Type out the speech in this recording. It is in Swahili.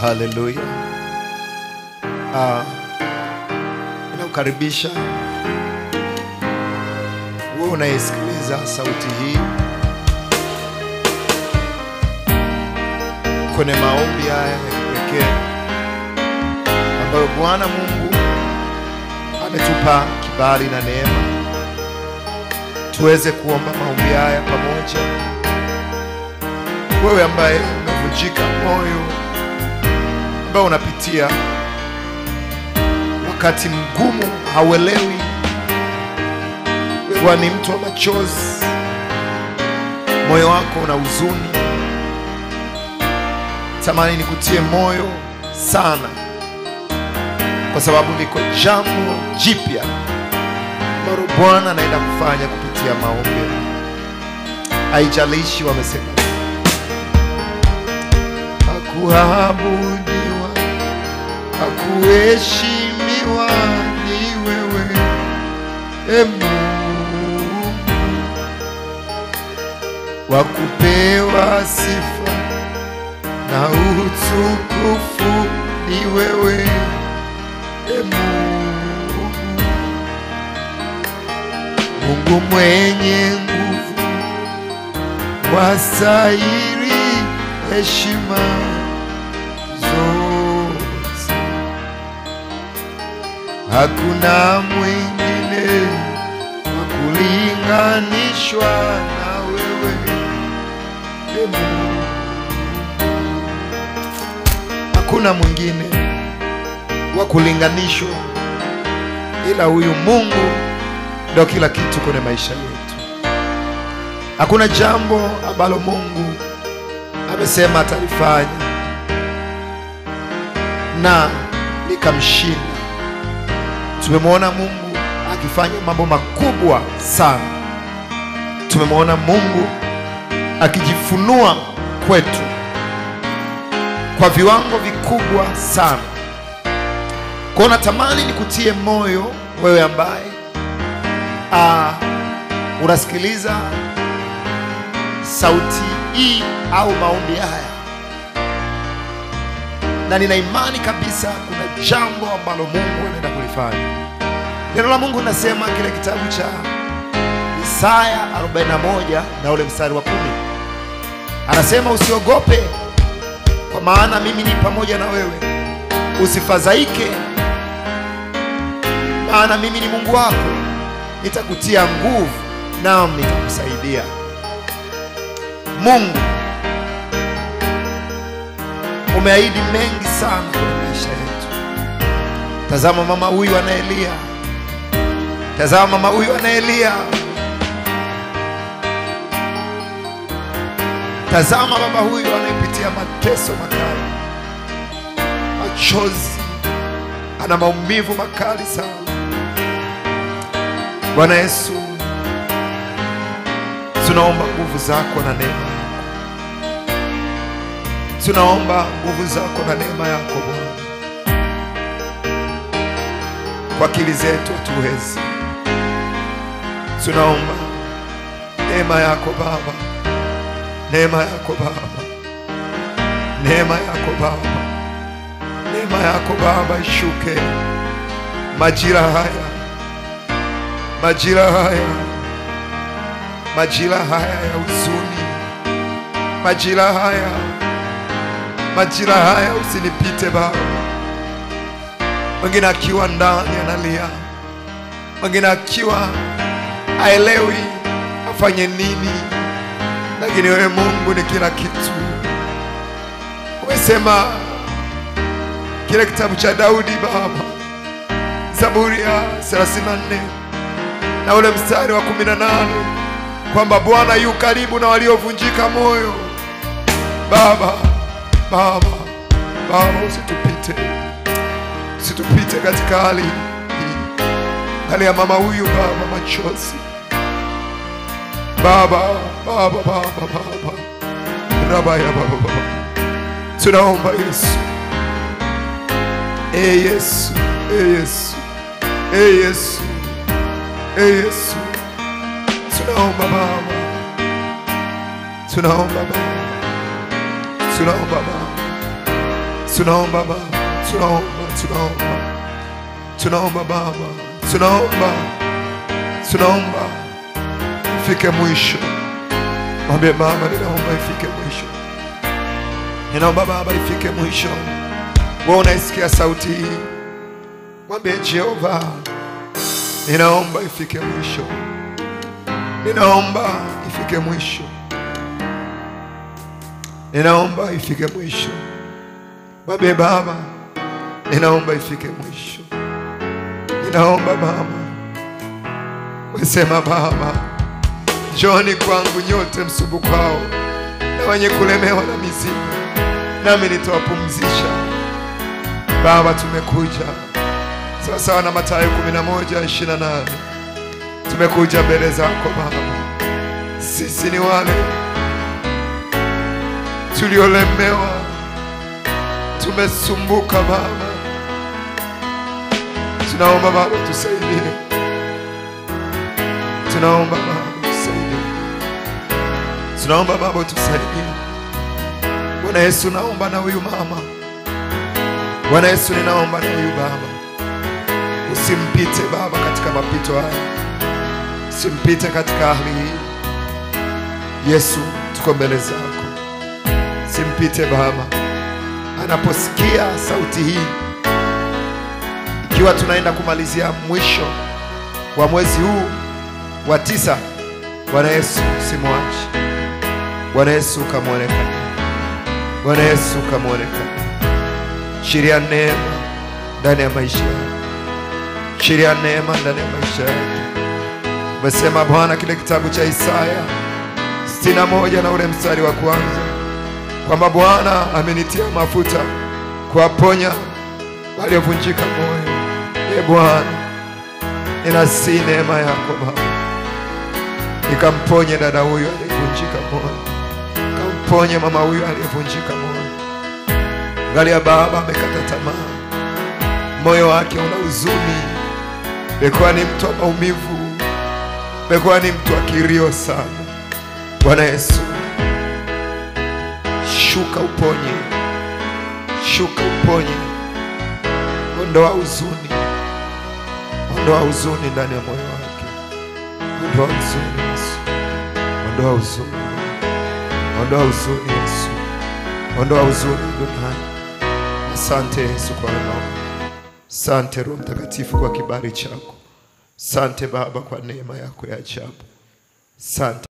Haleluya. Ninakukaribisha wewe unayesikiliza sauti hii kwenye maombi haya ya kipekee ambayo Bwana Mungu ametupa kibali na neema tuweze kuomba maombi haya pamoja. Wewe ambaye umevunjika moyo, ambaye unapitia wakati mgumu, hauelewi, wewe ni mtu wa machozi, moyo wako una huzuni, tamani nikutie moyo sana, kwa sababu liko jambo jipya ambalo Bwana anaenda kufanya kupitia maombi. Haijalishi wamesema hakuabudiwa, hakuheshimiwa ni wewe, e Mungu, wakupewa sifa na utukufu ni wewe, e Mungu. Mungu mwenye nguvu, wastahili heshima zote, hakuna mwingine wa kulinganishwa na wewe, e Mungu. Hakuna mwingine wa kulinganishwa ila huyu Mungu ndio kila kitu kwenye maisha yetu. Hakuna jambo ambalo Mungu amesema atalifanya na likamshinda. Tumemwona Mungu akifanya mambo makubwa sana. Tumemwona Mungu akijifunua kwetu kwa viwango vikubwa sana. Kwa natamani nikutie moyo wewe ambaye unasikiliza sauti hii au maombi haya, na nina imani kabisa kuna jambo ambalo Mungu anaenda kulifanya. Neno la Mungu linasema kile kitabu cha Isaya 41 na ule mstari wa 10, anasema usiogope, kwa maana mimi ni pamoja na wewe, usifadhaike, maana mimi ni Mungu wako, nitakutia nguvu, naam nitakusaidia. Mungu umeahidi mengi sana kwenye maisha yetu. Tazama mama huyu anaelia, tazama mama huyu anaelia, tazama baba huyu anayepitia mateso makali, machozi, ana maumivu makali sana. Bwana Yesu, tunaomba nguvu zako na neema yako. Tunaomba nguvu zako na neema yako Bwana. Kwa akili zetu hatuwezi. Tunaomba neema yako Baba, neema yako Baba, neema yako Baba, neema yako Baba ishuke majira haya, majira haya, majira haya ya huzuni, majira haya, majira haya usinipite Baba. Mwingine akiwa ndani analia, mwingine akiwa haelewi afanye nini, lakini wewe Mungu ni kila kitu. Umesema kile kitabu cha Daudi Baba, Zaburi ya 34 na ule mstari wa 18, kwamba Bwana yu karibu na waliovunjika moyo. Baba, Baba, Baba, usitupite, usitupite katika hali hii, hali ya mama huyu Baba, machozi Baba, Baba, Baba, Baba, Rabaya, Baba, Baba, tunaomba Yesu, e Yesu, e Yesu, e Yesu, e Yesu, tunaomba Baba, tunaomba Baba, tunaomba Baba, Tunaomba Baba, tunaomba, tunaomba. Tunaomba Baba, tunaomba. Tunaomba ifike mwisho. Mwambie Baba, ninaomba ifike mwisho. Ninaomba Baba ifike mwisho. Wewe unaisikia sauti hii, mwambie Jehova, ninaomba ifike mwisho. Ninaomba ifike mwisho. Ninaomba ifike mwisho. Mwambie Baba, ninaomba ifike mwisho. Ninaomba Baba. Wesema Baba, njooni kwangu nyote msumbukao na wenye kulemewa na mizigo, nami nitawapumzisha. Baba, tumekuja sawa na Mathayo 11:28. Tumekuja mbele zako Baba. Sisi ni wale tuliolemewa, tumesumbuka Baba. Tunaomba Baba tusaidie. Tunaomba Baba tusaidie. Tunaomba Baba tusaidie. Bwana Yesu, naomba na huyu mama. Bwana Yesu, ninaomba na huyu baba. Usimpite Baba katika mapito haya. Usimpite katika hali hii. Yesu, tuko mbele zako. Simpite Baba. Anaposikia sauti hii, ikiwa tunaenda kumalizia mwisho wa mwezi huu wa 9, Bwana Yesu usimwache. Bwana Yesu kamuonekane. Bwana Yesu kamuonekane. Shiria neema ndani ya maisha yake. Shiria neema ndani ya maisha yake. Umesema Bwana kile kitabu cha Isaya 61 na ule mstari wa kwanza, kwamba Bwana amenitia mafuta kuwaponya waliovunjika moyo. Ee Bwana, ninasihi neema yako Baba, nikamponye dada huyu aliyevunjika moyo, kamponye mama huyu aliyevunjika moyo. Angalia Baba, amekata tamaa, moyo wake una huzuni, amekuwa ni mtu wa maumivu, amekuwa ni mtu wa kilio sana. Bwana Yesu, shuka uponye, shuka uponye. Ondoa huzuni, ondoa huzuni ndani ya moyo wake. Ondoa huzuni Yesu, ondoa huzuni, ondoa huzuni Yesu, ondoa huzuni duniani. Asante Yesu kwa wema wako. Asante Roho Mtakatifu kwa kibali chako. Asante Baba kwa neema yako ya ajabu. Asante.